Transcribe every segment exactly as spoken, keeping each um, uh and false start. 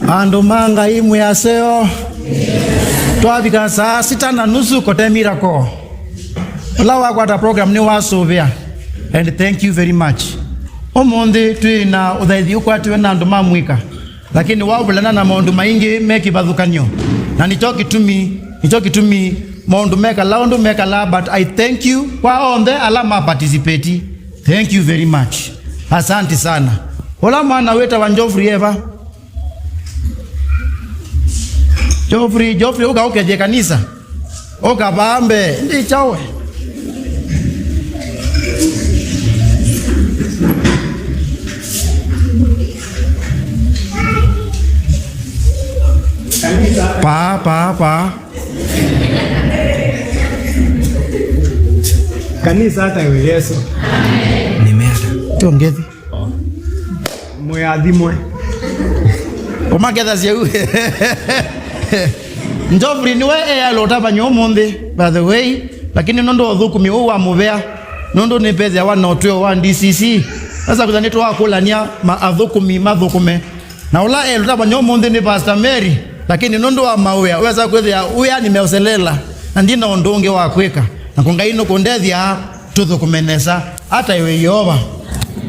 Andũ ma Ngai mwĩ aseo. Twavika saa sita na nusu kote miracle. Ũla wakwata program nĩ wasũvĩa. And thank you very much. Ũmũnthĩ twĩ na ũthaithi ũkwatiwe na andũ ma mũika. Lakini waũvulana na maũndũ maingĩ me kĩvathũkany'o. Na nĩkyo kĩtumi, nĩkyo kĩtumi maũndũ mekala ũndũ mekala, but I thank you kwa onthe ala ma participate. Thank you very much. Asante sana. Ũla mwana wĩtawa Geoffrey eva? Geoffrey, Geoffrey, ũka ũkethye kanisa. Ũka vaa mbee, ndi kyaũ we. Paa, paa, paa. Kanisa hata iwe Yesu. Nimeata. Tongezi. Mũyathimwe. Ũmakethasya u. Geoffrey nĩwe ealota vanya ũmũnthĩ, by the way, lakini nũndũ wa ũthũkũmi ũũ wa mũvea, nũndũ nĩvethĩawa na ũtw'ĩo wa D C C, asa kwĩtha nĩtwakũlany'a ma athũkũmi mathũkũme. Na ũla elota vanya ũmũnthĩ nĩ Pastor Mary, lakini nũndũ wa mawĩa, wesa kwĩthĩa wĩa nĩmeũselela, na ndi na ũndũ ũngĩ wa kwĩka. Na kũ Ngai nũkũndethya tũthũkũme nesa, ata iwe Yeova.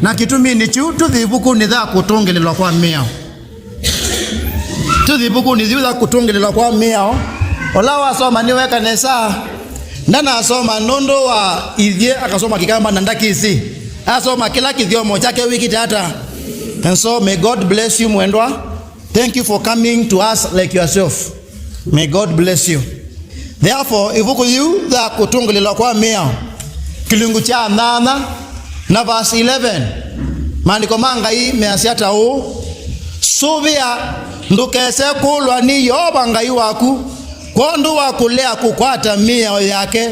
Na kĩtuminĩ kĩu, tũthi ĩvukunĩ ya kũtũngĩlĩlwa kwa mĩao. Tũthi ĩvukunĩ yĩu ya kũtũngĩlĩlwa kwa mĩao. Ũla wasoma nĩweka nesa. Ndanasoma nũndũ wa ithyĩ, akasoma Kĩkamba na ndakĩsĩ. Asoma kĩla kĩthyomo kyake wĩkĩte ata. And so may God bless you, mwendwa. Thank you for coming to us like yourself. May God bless you. Therefore, ĩvuku yĩu ya kũtũngĩlĩlwa kwa mĩao, kĩlungu kya nyanya na verse eleven, maandĩko ma Ngai measya ta ũũ, "Sũvĩa, ndũkese kũlwa nĩ Yeova Ngai waku, kwondũ wa kũlea kũkwata mĩao yake,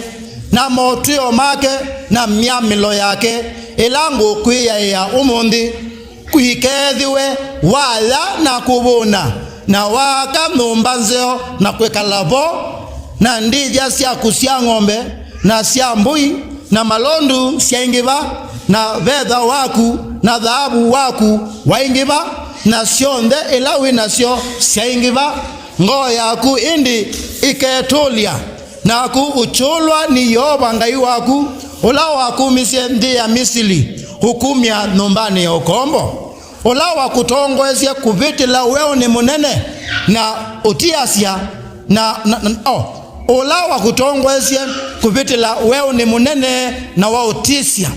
na motw'ĩo make, na myamĩlo yake, ĩla ngũkwĩaĩa ũmũnthĩ." Kũikethĩwe waya na kũvũna, na waaka nyũmba nzeo na kwĩkala vo, na ndĩthya syaku sya ng'ombe na sya mbũi na malondu syaingĩva, na vetha waku na thaavu waku waingĩva, na syonthe ila wĩ nasyo syaingĩva, ngoo yaku ĩndĩ ĩketũlya. Naku ũkyũlwa nĩ Yeova Ngai waku, ũla wakumisye nthĩ ya Misili, ũkumya nyũmbanĩ ya ũkombo, ũla wakũtongoesye kũvĩtĩla weũnĩ mũnene na ũtiasya, na, na, na, o, ũla wakũtongoesye kũvĩtĩla weũnĩ mũnene na wa ũtĩsya,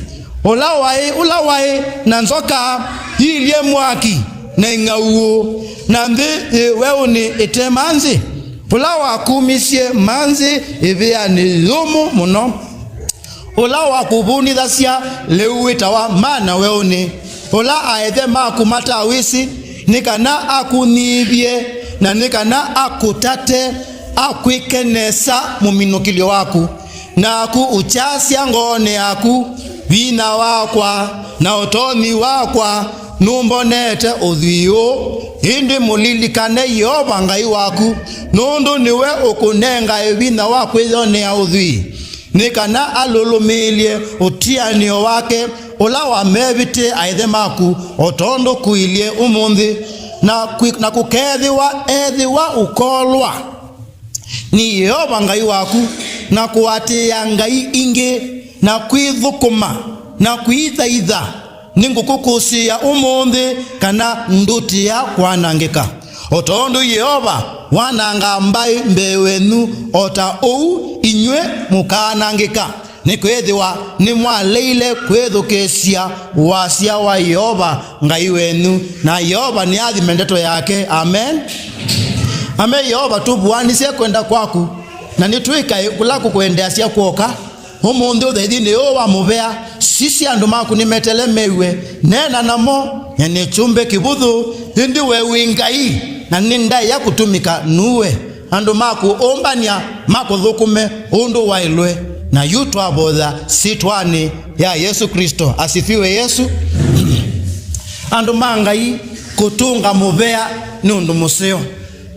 ũla waĩ, ũla waĩ na nzoka iilye mwaki na ing'auũ, na nthĩ yĩ weũnĩ ĩte manzĩ, ũla wakumisye manzĩ ĩvĩanĩ yũmũ mũno, ũla wakũvunithasya lĩu wĩtawa mana weũnĩ, ũla aĩthe maku matawĩsĩ, nĩ kana akũnyivye, na nĩ kana akũtate, akwĩke nesa mũminũkĩlyo waku. Naku ũkyasya ngoonĩ yaku, "Vinya wakwa na ũtonyi wakwa nũmbonete ũthwii ũũ." Ĩndĩ mũlilikane Yeova Ngai waku, nũndũ nĩwe ũkũnengae vinya wa kwĩyonea ũthwii, nĩ kana alũlũmĩĩlye ũtianĩo wake ũla wamevĩtĩe aĩthe maku, o tondũ kũilye ũmũnthĩ, na kwĩ-, na kũkeethĩwa ethĩwa ũkolwa nĩ Yeova Ngai waku, na kũatĩĩa ngai ingĩ, na kwĩthũkũma, na kwĩithaitha, nĩngũkũkũsĩĩa ũmũnthĩ kana ndũtia kwanangĩka. O tondũ Yeova wanangaa mbaĩ mbee wenyu, o ta ũu inyw'ĩ mũkaanangĩka. Nĩkwĩthĩwa nĩmwaleile kwĩthukĩĩsya wasya wa Yeova Ngai wenyu, na Yeova nĩathime ndeto yake. Amen. Ame Yeova, tũvuanisye kwenda kwaku, na nĩtwĩkae kũla kũkwendeasya kw'oka. Ũmũnthĩ ũthaithinĩ ũũ wa mũvea, sisya andũ maku nĩmetele mew'e, neena namo, nyie nĩ kyũmbe kĩvũthũ, ĩndĩ we wĩ Ngai, na nĩndaĩa kũtũmĩka nũwe. Andũ maku ũmbany'a makũthũkũme ũndũ waĩlwe, na yu twavoya syĩtwanĩ ya Yesũ Klĩsto. Asifiwe Yesũ. Andũ ma Ngai, kũtũnga mũvea nĩ ũndũ mũseo.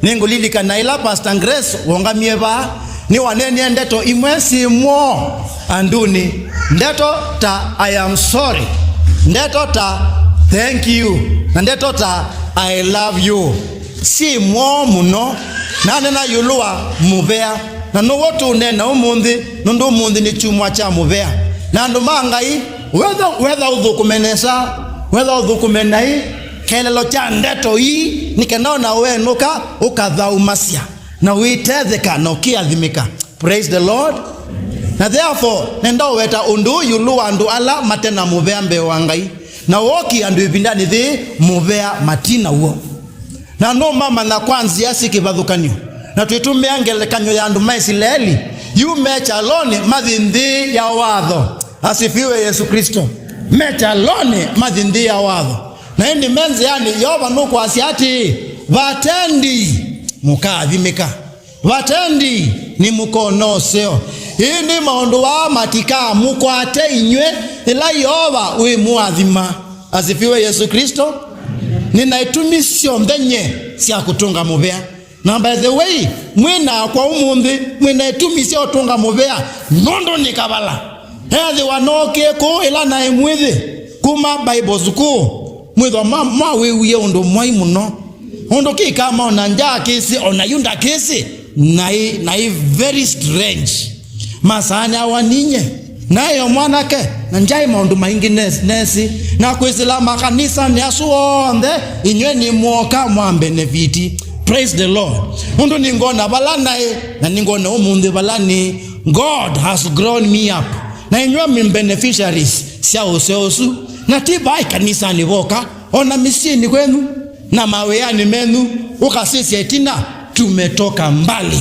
Nĩngũlilikana ĩla Pastor Grace wongamie vaa, Nĩwaneenie ndeto imwe syĩ mwoo andũnĩ, ndeto ta "I am sorry," ndeto ta "Thank you," na ndeto ta "I love you." Syĩ mwoo mũno. Naneena ĩũlũ wa mũvea, na now'o tũũneena ũmũnthĩ, nũndũ ũmũnthĩ nĩ kyumwa kya mũvea. Na andũ ma Ngai, wetha, wetha ũthũkũme nesa, wetha ũthũkũme naĩ, kĩeleelo kya ndeto ii nĩ kenda o na wenũka ũkathaumasya na ũitetheka na ũkĩathimĩka. Praise the Lord. Na therefore, nenda ũweta ũndũ ũũ ĩũlũ wa andũ ala mate na mũvea mbee wa Ngai, na ooki andũ ĩvindanĩ yĩĩ mũvea mati naw'o. Na nũmamanya kwa nzĩa syĩ kĩvathũkany'o, na twĩtũmĩa ngelekany'o ya andũ ma Isilaeli, yu me kyalonĩ mathi nthĩ ya watho. Asifiwe Yesu Kristo. Me kyalonĩ mathi nthĩ ya watho, na ĩndĩ me nzĩanĩ, Yeova nũkwasya atĩĩ, "Vatendi mũkaathimĩka." Vatendi nĩmũkona ũseo. Ĩndĩ maũndũ aa matikamũkwate inyw'ĩ, ĩla Yeova wĩmũathima. Asifiwe Yesu Kristo. Nĩ na itumi syonthe nye sya kũtũnga mũvea. Na by the way, mwĩ nakwa ũmũnthĩ, mwĩ na itumi sya ũtũnga mũvea, nũndũ nĩ kavala. Ethĩwa nookie kũũ ĩla naĩ mwĩthĩ kuma Bible school, mwĩthwa ma-, mwawĩwie ũndũ mwai mũno. Ũndũ kĩkama ona nja kĩsĩ, ona yu ndakĩsĩ, naĩ, naĩ very strange. Masaanyawa ninye, naĩ o mwanake, na ndyaĩ maũndũ maingĩ nes-, nesĩ. Na kwĩsĩla makanisanĩ asu onthe, inyw'ĩ nĩ mwoka mwa benefit. Praise the Lord. Ũndũ nĩngona vala naĩ, na nĩngona ũmũnthĩ vala nĩ. God has grown me up. Na inyw'ĩ mĩ beneficiaries sya ũseo ũsu. Na ti vaa ĩkanisanĩ voka, o na mĩsyĩnĩ kwenyu, na mawĩanĩ menyu, ũkasisya ĩtina, tumetoka mbali.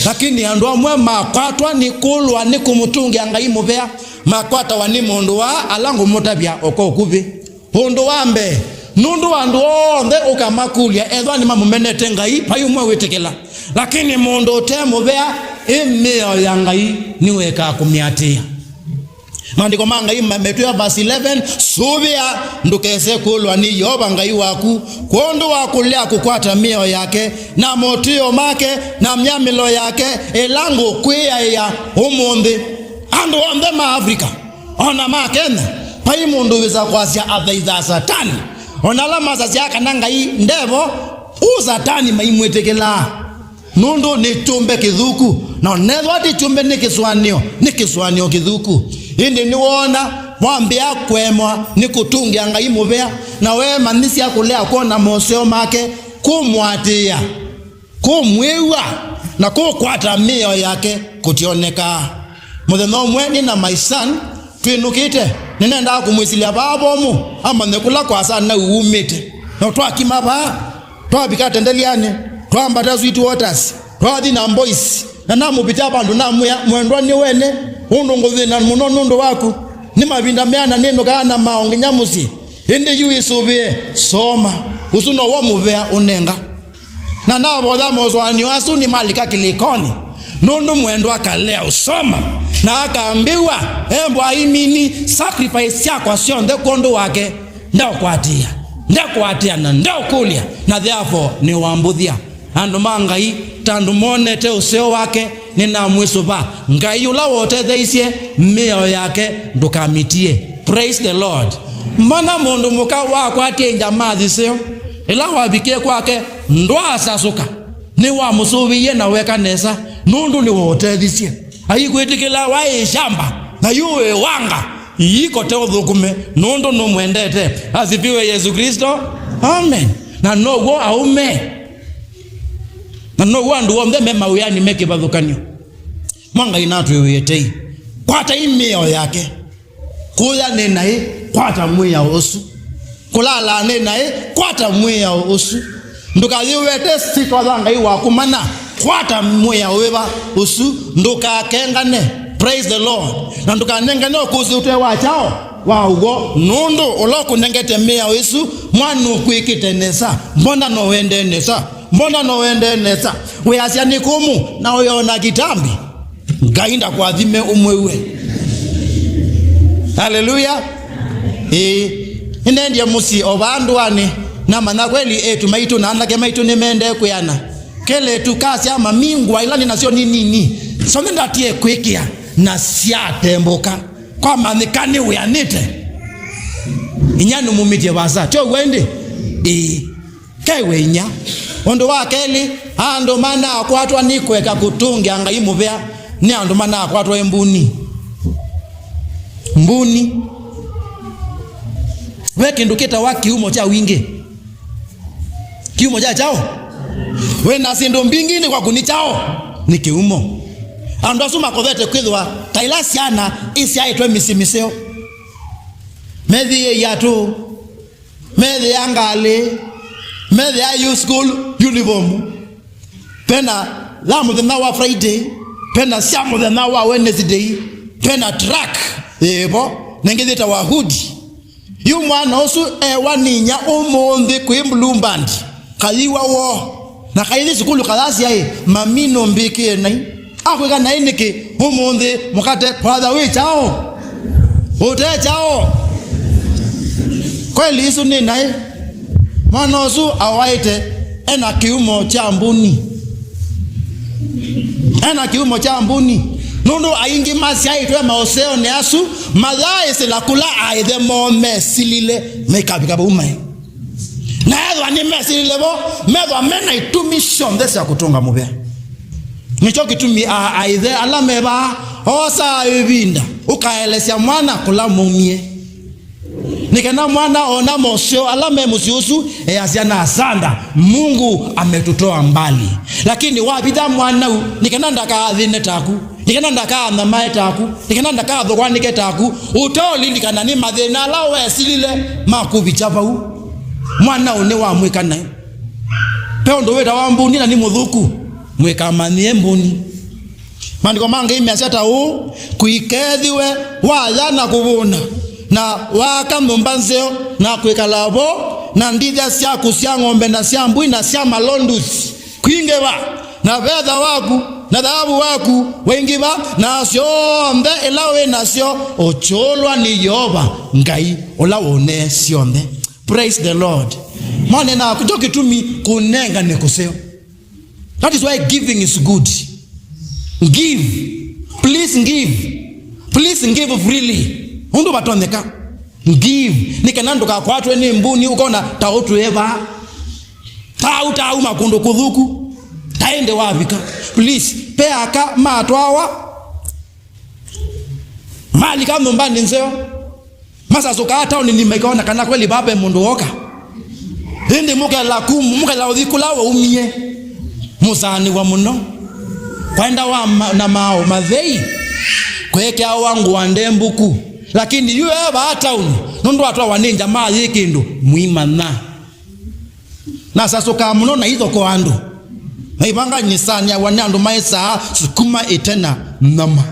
Lakini andũ amwe makwatwa nĩ kũlwa nĩ kũmũtũngĩa Ngai mũvea, makwatawa nĩ maũndũ aa ala ngũmũtavya o kwa ũkuvĩ. Ũndũ wa mbee, nũndũ andũ onthe ũkamakũlya ethĩwa nĩmamũmenete Ngai, vai ũmwe wĩtĩkĩla. Lakini mũndũ ũte mũvea, ĩ mĩao ya Ngai nĩwekaa kũmĩatĩĩa. Maandĩko ma Ngai ma-, metwĩa verse eleven, "Sũvĩa, ndũkese kũlwa nĩ Yeova Ngai waku, kwondũ wa kũlea kũkwata mĩao yake, na motw'ĩo make, na myamĩlo yake, ĩla ngũkwĩaĩa ũmũnthĩ." Andũ onthe ma Africa, o na ma Kenya, vai mũndũ wĩsa kwasya athaithaa Satani. O na ala masasya kana Ngai ndevo, ũ Satani maimwĩtĩkĩlaa. Nũndũ nĩ kyũmbe kĩthũku, na onethwa ti kyũmbe nĩ kĩsũanĩo, nĩ kĩsũanĩo kĩthũku. Ĩndĩ nĩwoona, wambĩa kũemwa nĩ kũtũngĩa Ngai mũvea, na weemanyĩsya kũlea kwona moseo make, kũmũatĩĩa, kũmwĩw'a, na kũkwata mĩao yake kũtionekaa. Mũthenya ũmwe nĩ na my son, twĩnũkĩte, nĩnendaa kũmwĩsilya vaa vomũ, amanye kũla kwasa nau umĩte. Na twakima vaa, twavika Tendelianĩ, twambata Sweet Waters, twathi na boys, na namũvĩtya vandũ namwĩa, "Mwendwa, nĩ wene, ũndũ ngũthĩna mũno nũndũ waku. Nĩ mavinda meana nĩnũkaa na mao nginya mũsyĩ, ĩndĩ yu ĩsũvĩe, soma, ũsu nowo mũvea ũnenga." Na navoya mosũanĩo asu nĩmalika kĩlĩkonĩ, nũndũ mwendwa akalea ũsoma, na akambĩw'a, "Embwa imini sacrifice syakwa syonthe kwondũ wake, ndeũkwatĩĩa, ndeũkwatĩĩa na ndeũkũlya, na therefore nĩwambũthya." Andũ ma Ngai, ta andũ monete ũseo wake, nĩnamwĩsũva, Ngai ũla wootetheisye mĩao yake ndũkamĩtie. Praise the Lord. Mbona mũndũ mũka wakwatie njamathi seo, ĩla wavikie kwake ndwaasasũka? Nĩwamũsũvĩie na weka nesa, nũndũ nĩwootethisye. Aikwĩtĩkĩla waĩ shamba, na yu wĩ wanga, ikote ũthũkũme, nũndũ nũmwendete. Asifiwe Yesu Kristo. Amen. Na now'o aũme. Na now'o andũ onthe me mawĩanĩ me kĩvathũkany'o. Mwa Ngai natwĩw'ĩe tei. Kwatai mĩao yake. Kũya nĩ naĩ, kwata mwĩao ũsu. Kũlala nĩ naĩ, kwata mwĩao ũsu. Ndũkayĩwete syĩtwa ya Ngai waku mana, kwata mwĩao wĩva ũsu, ndũkakengane. Praise the Lord. Na ndũkanengane ũkũsĩ ũtwe wa kyao wa ũw'o, nũndũ ũla ũkũnengete mĩao ĩsu, mwa nũkwĩkĩte nesa, mbona no wende nesa. Mbona no wende nesa? Wĩasya nĩ kũmũ na ũyona kitambi. Ngai ndakwathime ũmwĩw'e. Haleluya. Ĩĩ. Nĩnendie mũsyĩ o vaa ndũanĩ, namanya kweli eĩtu maitũ na anake maitũ nĩmendee kwĩana. Kelĩtu kasya, "Mami, ngũa ila nĩ nasyo nĩ nini." Syonthe ndatie kwĩkĩa na syatembũka. Kwamanyĩka nĩwĩanĩte. Inyia nĩmumĩtye vaasa. Tyo w'o ĩndĩ? Ĩĩ. Kew'e inyia. Ũndũ wa kelĩ, andũ manakwatwa nĩ kũeka kũtũngĩa Ngai mũvea nĩ andũ manakwatwa nĩ mbuni. Mbuni. Ve kĩndũ kĩtawa kĩumo kya wingĩ. Kĩumo kya kyaũ? Wĩ na syĩndũ mbingĩ nĩ kwaku nĩ kyaũ? Nĩ kĩumo. Andũ asu makovete kwĩthĩwa ta ila syana isyaĩtwe mĩsyĩ mĩseo. Methĩĩe iatũ, methĩĩa ngalĩ, methĩĩa yu school uniform. Pena ya mũthenya wa Friday, pena sya mũthenya wa Wednesday, pena track yĩvo, na ĩngĩ yĩtawa hoodie. Yu mwana ũsu ewa nĩ inyia ũmũnthĩ kwĩ Blue Band, kayiwa woo, na kaithi sukulu kayasya ĩ, "Mami nũmbĩkĩe nai." Akwĩka naĩ nĩkĩ ũmũnthĩ mũkate twatha wĩ kyaũ? Ũte kyaũ? Kweli isu nĩ naĩ. Mwana ũsu awaĩte ena kĩumo kya mbuni. Ena kĩumo kya mbuni. Nũndũ aingĩ masyaĩtwe maũseonĩ asu, mayaaĩsĩla kũla aaĩthe moo mesilile maikavika vau maĩ. Na ethwa nĩmesilile vo, methwa mena itumi syonthe sya kũtũnga mũvea. Nĩkyo kĩtumi a-, aaĩthe ala me vaa, osaa ĩvinda ũkaelesya mwana kũla maumie. Nĩ kana mwana ona moseo ala me mũsyĩ ũsu easya na asanda, Mungu ametutoa mbali. Lakini wavitha mwanau, nĩ kana ndakaathĩne taku, nĩ kana ndakaanyamae taku, nĩ kana ndakathũkwanĩke taku, ũteũlilikana nĩ mathĩna ala wesilile makũvikya vau. Mwanau nĩwamwĩka naĩ. Ve ũndũ wĩtawa mbuni na nĩ mũthũku, mũikamanyĩe mbuni. Maandĩko ma Ngai measya ta ũũ, "Kũikethĩwe waya na kũvũna, na waaka nyũmba nzeo na kwĩkala vo, na ndithya syaku sya ng'ombe na sya mbũi na sya malondusi kwingĩva, na vetha waku na thaavu waku waingĩva, na syonthe ila wĩ nasyo ũkyũlwa nĩ Yeova Ngai ũla wonee syonthe." Praise the Lord. Mwanena kyo kĩtumi kũnenga nĩ kũseo. That is why giving is good. Give. Please give. Please give freely. Ũndũ vatonyeka. Give. Nĩ kana ndũkakwatwe nĩ mbuni ũkona ta ũtwĩe vaa. Ta ũtauma kũndũ kũthũku. Ta ĩndĩ wavika. Please. Pe aka matwawa. Malika nyũmbanĩ nzeo. Masasũkaa taũninĩ maikaona kana kweli vaa ve mũndũ woka. Ĩndĩ mũkela kum-, mũkela ũthi kũla waumie. Mũsaanĩw'a mũno. Kwaendawa ma-, na maaũ mathei. Kwekeawa ngũa ndembũku. Lakini yu e vaa taũni, nũndũ atwawa nĩ ngya mayĩ kĩndũ, mwimanya. Nasasũkaa mũno na ithoko andũ. Naivanga nyĩsanĩaw'a nĩ andũ maesaa sukuma ĩte na nyama.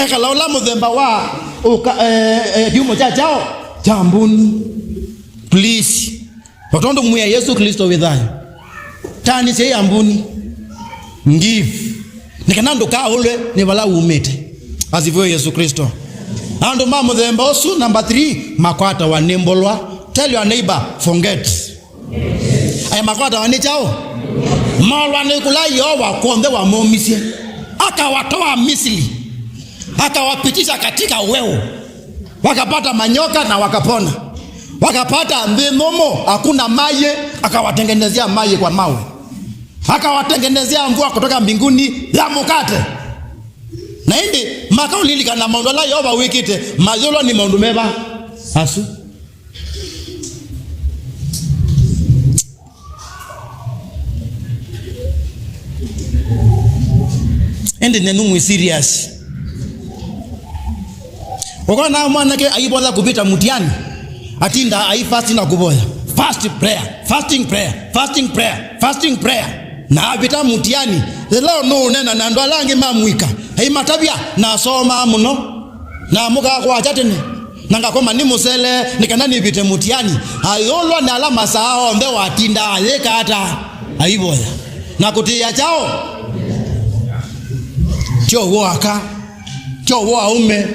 Ekala ũla mũthemba wa ũka, eh, eh, kĩumo kya kyaũ? Kya mbuni. Please. O tondũ mwĩa Yesu Kristo wĩ thayũ. Tanĩsyai ya mbuni. Give. Nĩ kana ndũkaũlwe nĩ vala umĩte. Asifiwe Yesu Kristo. Andũ ma mũthemba ũsu, number three, makwatawa nĩ mbolwa. Tell your neighbor, forget. Aya makwatawa nĩ kyaũ? Molwa nĩ kũla Yeova kw'onthe wamaumisye. Akawatoa Misri. Akawapitisha katika weũ. Wakapata manyoka na wakapona. Wakapata nthĩ nũmũ, hakuna maji, akawatengenezea maji kwa mawe. Akawatengenezea mvua kutoka mbinguni ya mkate. Na ĩndĩ makaũlilikana maũndũ ala Yeova wĩkĩte, mayũlwa nĩ maũndũ meva asu. Ĩndĩ nenyu mwĩ serious. Ũkona mwanake aivoya kũvita mutiani, atinda ai fast na kũvoya. Fast prayer, fasting prayer, fasting prayer, fasting prayer. Na avita mutiani, lelo nũũnena na andũ ala angĩ mamwĩka. Aimatavya na asomaa mũno. Na mũkakwakya tene, na ngakoma nĩ mũsele, nĩ kana nĩvite mutiani. Ayũlwa nĩ ala masaa onthe watindaa ayĩka ata? Aivoya. Na kũtĩĩa kyaũ? Tyo w'o aka, tyo w'o aũme.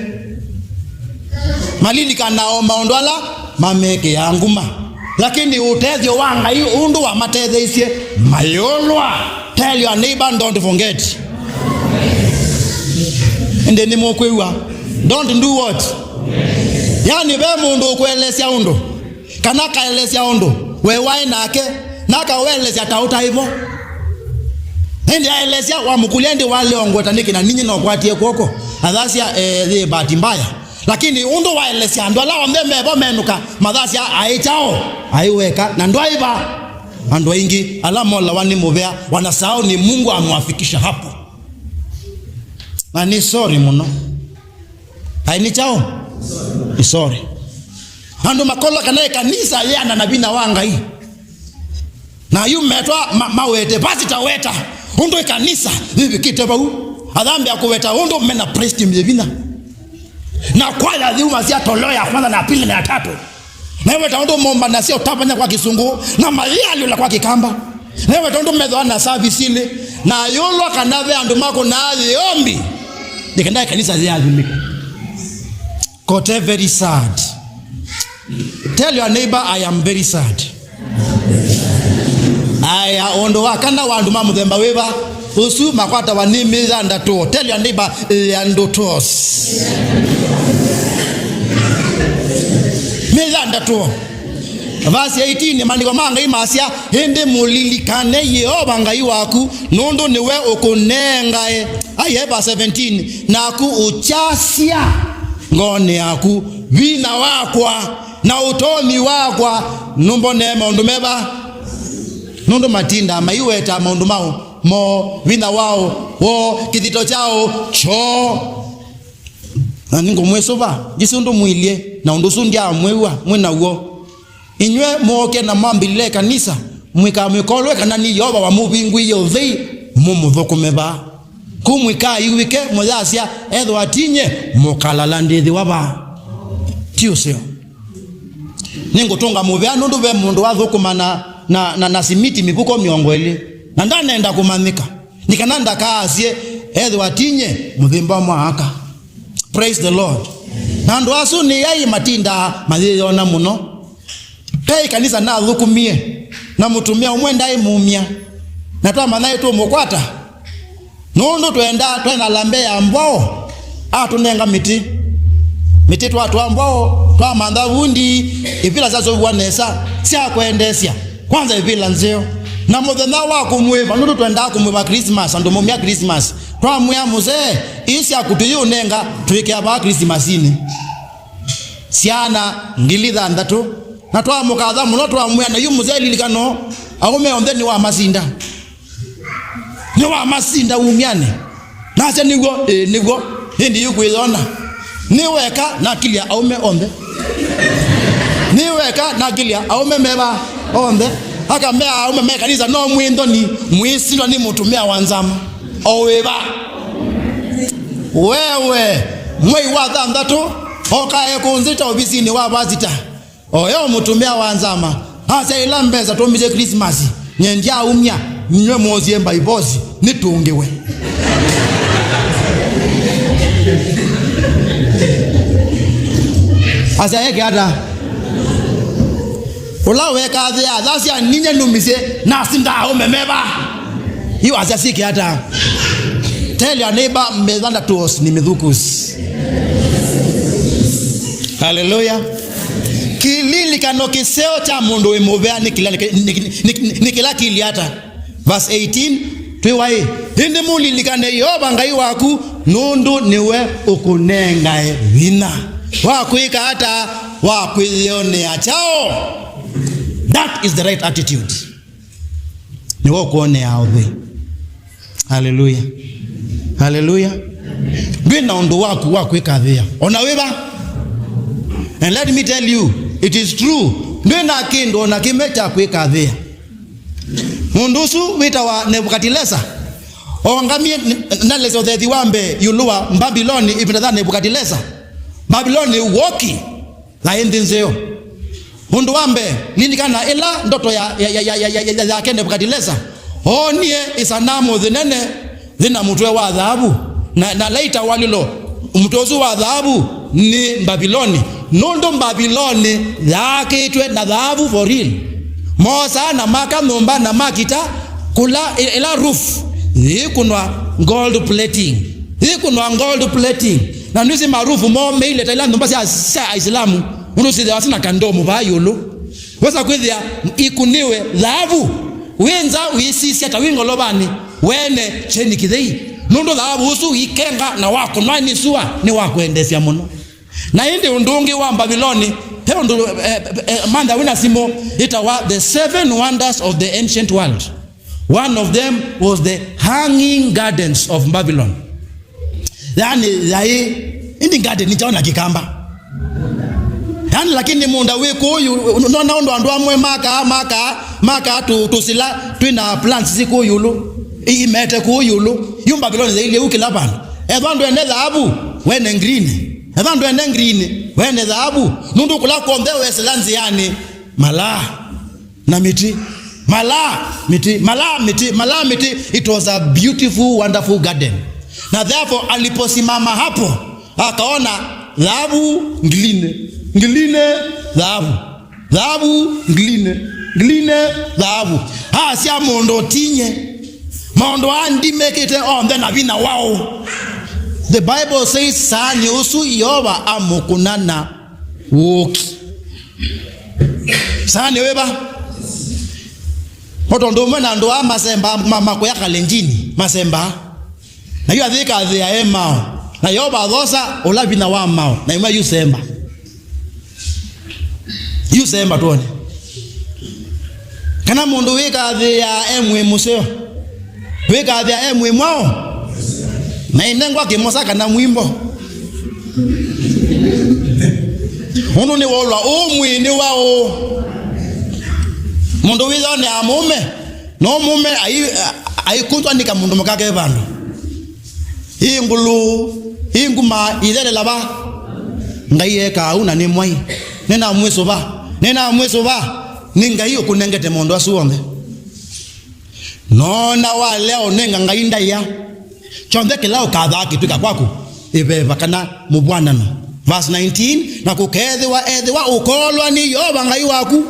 Malilikanaa o maũndũ ala mamekĩaa nguma. Lakini ũtethyo wa Ngai ũndũ wamatetheisye mayũlwa. Tell your neighbor, "Don't forget." Ĩndĩ nĩmũkwĩw'a, "Don't do what?" Yani, ve mũndũ ũkũelesya ũndũ, kana akaelesya ũndũ we waĩ nake, na akaũelesya ta ũtaĩ vo. Ĩndĩ aelesya, wamũkũlya, "Ĩndĩ walea ũngweta nĩkĩ na ninyie nokwatie kw'oko?" Athasya, "Eh, yĩ bahati mbaya." Lakini ũndũ waelesya andũ ala onthe me vo menũka, mathasya, "Aĩ kyaũ? Aĩ weka, na ndwaĩ va?" Andũ aingĩ ala molawa nĩ mũvea wanasahau ni Mungu amwafikisha hapo. Na nĩ sorry mũno. Aĩ nĩ kyaũ? Nĩ sorry. Andũ makola kana ĩkanisa yĩana na vinya wa Ngai. Na yu metwa ma-, mawete, pastor weta. Ũndũ ĩkanisa yĩvikĩte vau. Athambĩa kũweta ũndũ mena praise team yĩ vinya. Na kwaya yuma sya toleo ya kwanza na ya pili na ya tatu. Na ĩweta ũndũ mombanasya ũtavany'a kwa Kĩsũngũ na mayĩalyũla kwa Kĩkamba. Na ĩweta ũndũ methwa na service ilĩ. Na yũlwa kana ve andũ makũnaa yĩombi. Nĩ kana ĩkanisa yĩathimĩka. Kote very sad. Tell your neighbor, "I am very sad." Aya, ũndũ wa kana wa andũ ma mũthemba wĩva? Ũsu makwatawa nĩ mĩthandatũo. Tell your neighbor, "Ĩandatũo." Mĩthandatũo. Verse eighteen, maandĩko ma Ngai masya, "Ĩndĩ mũlilikane Yeova Ngai waku, nũndũ nĩwe ũkũnengae." Ai, verse seventeen, "Naku ũkyasya ngoonĩ yaku, 'Vinya wakwa na ũtonyi wakwa nũmbonee maũndũ meva?'" Nũndũ matindaa maiweta maũndũ mao moo, vinya wao woo, kĩthito kyao kyoo. Na nĩngũmwĩsũva, ndĩsĩ ũndũ mwĩlye, na ũndũ ũsu ndyaamwĩw'a mwĩ naw'o. Inyw'ĩ mũũke na mwambĩlĩle ĩkanisa, mũikamĩkolwe kana nĩ Yeova wamũvingũĩie ũthei mũmũthũkũme vaa. Kũu mũikaiw'ĩke mũyasya, "Ethĩwa ti nyie, mũkalala ndĩthĩwa vaa." Ti ũseo. Nĩngũtũnga mũvea nũndũ ve mũndũ wathũkũma na, na, na, na simiti mĩvuko mĩongo ĩlĩ, na ndanenda kũmanyĩka, nĩ kana ndakaasye, "Ethĩwa ti nyie, mũthemba mwaaka." Praise the Lord. Na andũ asu nĩ ai matindaa mayĩyona mũno. Ve ĩkanisa nathũkũmie, na mũtumĩa ũmwe ndaĩ mumya, na twamanya nĩtũmũkwata. Nũndũ twenda, twenda lambe ya mbwaũ, atũnenga mĩtĩ. Mĩtĩ twatwaa mbwaũ, twamantha vundi, ivila syasũviwa nesa, sya kwendeesya. Kwanza ivila nzeo. Na mũthenya wa kũmwĩva, nũndũ twendaa kũmwĩva Christmas, andũ maumya Christmas. Twamwĩa mũsee, "Ii syaku tũyĩũnenga, twĩkĩa vaa Christmasinĩ." Syana ngili thanthatũ. Na twamũkatha mũno, twamwĩa, "Na yu mũsee lilikano, aũme onthe nĩwamasinda." Nĩwamasinda umyanĩ. Nasya, "Nĩw'o, ĩĩ, nĩw'o. Ĩndĩ yu kwĩyona. Nĩ weka nakilya aũme onthe. Nĩ weka nakilya aũme meva onthe." Akamea aũme me kanisa, "No mwĩ nthoni, mwĩsindwa nĩ mũtumĩa wa nzama. O wĩva? Wewe, mwei wa thanthatũ, okae kũnzĩta ovisinĩ wa vasita." Oyo mũtumĩa wa nzama asya, "Ila mbesa tũmisye Christmas, nye ndyaumya, nyw'e mwosie mbaivosi, nĩtũngĩwe." Asya, "Eke ata?" Ũla wekathĩa athasya, "Ninye numisye, nasinda aũme meva." Yu asya, "Sike ata?" Tell your neighbor, "Mĩthandatũ ni mĩthukus." Haleluya. Kĩlilikano kĩseo kya mũndũ wĩ mũvea nĩ kĩla, nĩ, nĩ, nĩ, nĩ, nĩ kĩla kĩli ata? Verse eighteen, twĩwaĩ, "Ĩndĩ mũlilikane Yeova Ngai waku, nũndũ nĩwe ũkũnengae vinya wa kwĩka ata? Wa kwĩyĩonea kyaũ?" That is the right attitude. Nĩwe ũkwonea ũthei. Haleluya. Haleluya. Ndwĩ na ũndũ waku wa kwĩkathĩa. Ona wĩva. And let me tell you, it is true. Ndwĩ na kĩndũ ona kĩmwe kya kwĩkathĩa. Mũndũ ũsu wĩtawa Nebukatilesa. Ongamie n-, nalesya ũthethyo wa mbee ĩũlũ wa Mbabiloni ĩvinda ya Nebukatilesa. Mbabiloni woki. Yaĩ nthĩ nzeo. Ũndũ wa mbee, lilikana ĩla ndoto ya, ya, yake Nebukatilesa. Oonie ĩsanamu yĩnene yĩna mũtwe wa thaavu, na, na laita walilo mũtwe ũsu wa thaavu, nĩ Mbaviloni, nũndũ Mbaviloni yaakĩtwe na thaavu for real. Moosaa na maka nyũmba na makita kũla ĩ-, ĩla roof yĩkũnwa gold plating. Yĩkũnwa gold plating. Na nĩsĩ ma roof moo meile ta ila nyũmba sya, sya Aisilamu, nũndũ syĩthĩawa syĩna kandomu vaa ĩũlũ. Wesa kwĩthĩa ikũnĩwe thaavu. Wĩ nza ũisisya ta wĩ ngolovanĩ, wene kyeni kĩthei, nũndũ thaavu ũsu ũikenga na wakũnwa nĩ sua nĩ wa kwendeesya mũno. Na ĩndĩ ũndũ ũngĩ wa Mbaviloni, he ũndũ, eh, eh, Mantha wĩna simũ, ĩtawa the seven wonders of the ancient world. One of them was the hanging gardens of Babylon. Yani, yaĩ, ĩndĩ garden nĩ kyaũ na Kĩkamba? Yani, lakini mũũnda wĩ kũũ ĩũlũ, nona ũndũ andũ amwe makaa, makaa, makaa tũ-, tũsila twĩna plants syĩ kũũ ĩũlũ, i-, imete kũũ ĩũlũ. Yu Mbaviloni yailye ũu kĩla vandũ. Ethwa ndwene thaavu, wene green. Ethwa ndwene green, wene thaavu. Nũndũ kũla kw'onthe wesĩla nzĩanĩ, malaa na mĩtĩ. Malaa, mĩtĩ, malaa, mĩtĩ, malaa, mĩtĩ. It was a beautiful, wonderful garden. Na therefore, aliposimama hapo, akaona dhahabu, ngiline, ngiline, dhahabu, dhahabu, ngiline, ngiline, dhahabu. Asya, mũndũ ũtinye. Maũndũ aa ndimekĩte onthe na vinya waũ? The Bible says, saani ũsu Yeova amũkũna na ũũki. Saani wĩva? O tondũ ũmwe na andũ aa masemba, ma-, makwĩa Kalenjini, masemba. Na yu athĩkathĩa e mao. Na Yeova athosa ũla vinya wa mao. Na imwe yu semba. Yu semba tuone. Kana mũndũ wĩkathĩa e mwĩ mũseo. Wĩkathĩa e mwĩ mwaũ? Na inengwa kĩmosa kana mwimbo. Ũndũ nĩ wolwa, ũũ mwĩĩ nĩ wa ũũ? Mũndũ wĩthonea mũũme, no mũũme ai-, aikũnzwa nĩ kamũndũ mũka ke vandũ. Ĩ ngũlũ, ĩ nguma ithelela va? Ngai ekaa ũu na nĩ mwai. Nĩnamwĩsũva, nĩnamwĩsũva, nĩ Ngai ũkũnengete maũndũ asu onthe. Nona walea ũnenga Ngai ndaĩa, kyonthe kĩla ũkathaa kĩtw'ĩka kwaku ĩveva kana mũvw'anano. Verse nineteen, na kũkeethĩwa ethĩwa ũkoolwa nĩ Yeova Ngai waku,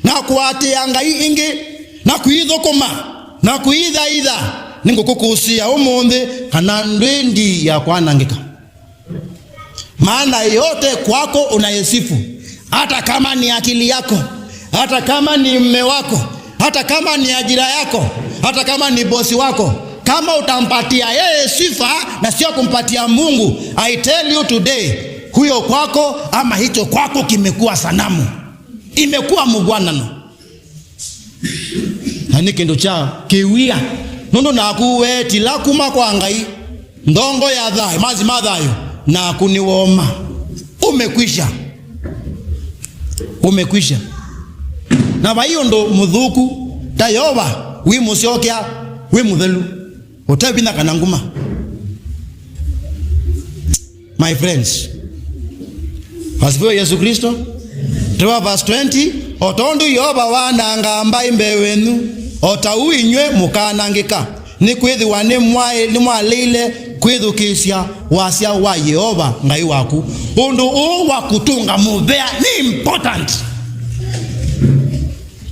na kũatĩĩa ngai ingĩ, na kũithũkũma, na kũithaitha, nĩngũkũkũsĩĩa ũmũnthĩ kana ndwĩ ndii ya kwanangĩka. Maana yote kwako unaisifu, hata kama ni akili yako, hata kama ni mme wako, hata kama ni ajira yako, hata kama ni bosi wako, kama utampatia yeye sifa na sio kumpatia Mungu, I tell you today, huyo kwako ama hicho kwako kimekuwa sanamu, imekuwa mũvw'anano. Na nĩ kĩndũ kya kĩwia, nũndũ naku weetila kuma kwa Ngai ndongo ya thayũ, mazi ma thayũ, naku nĩwoma. Umekwisha. Umekwisha. Na vai ũndũ mũthũku ta Yeova wĩmũsyokea wĩ mũthelu, ũte vinya kana nguma. My friends, asifiwe Yesu Kristo. Twa verse twenty, o tondũ Yeova wanangaa mbaĩ mbee wenyu, o ta ũu inyw'ĩ mũkanangĩka, nĩkwĩthĩwa nĩmwaĩ-, nĩmwalĩile kwĩthukĩĩsya wasya wa Yeova Ngai waku. Ũndũ ũũ wa kũtũnga mũvea nĩ important.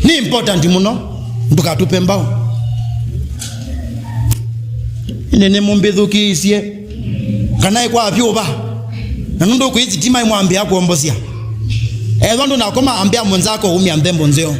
Nĩ important mũno, ndũkatũpe mbao. Ĩndĩ nĩmũmbĩthukĩĩsye, kana ĩkwa vyũva. Na nũndũ kwĩ sitima imwambĩa kũombosya. Ethwa ndũnakoma, ambĩa mwenzako umya nthembo nzeo.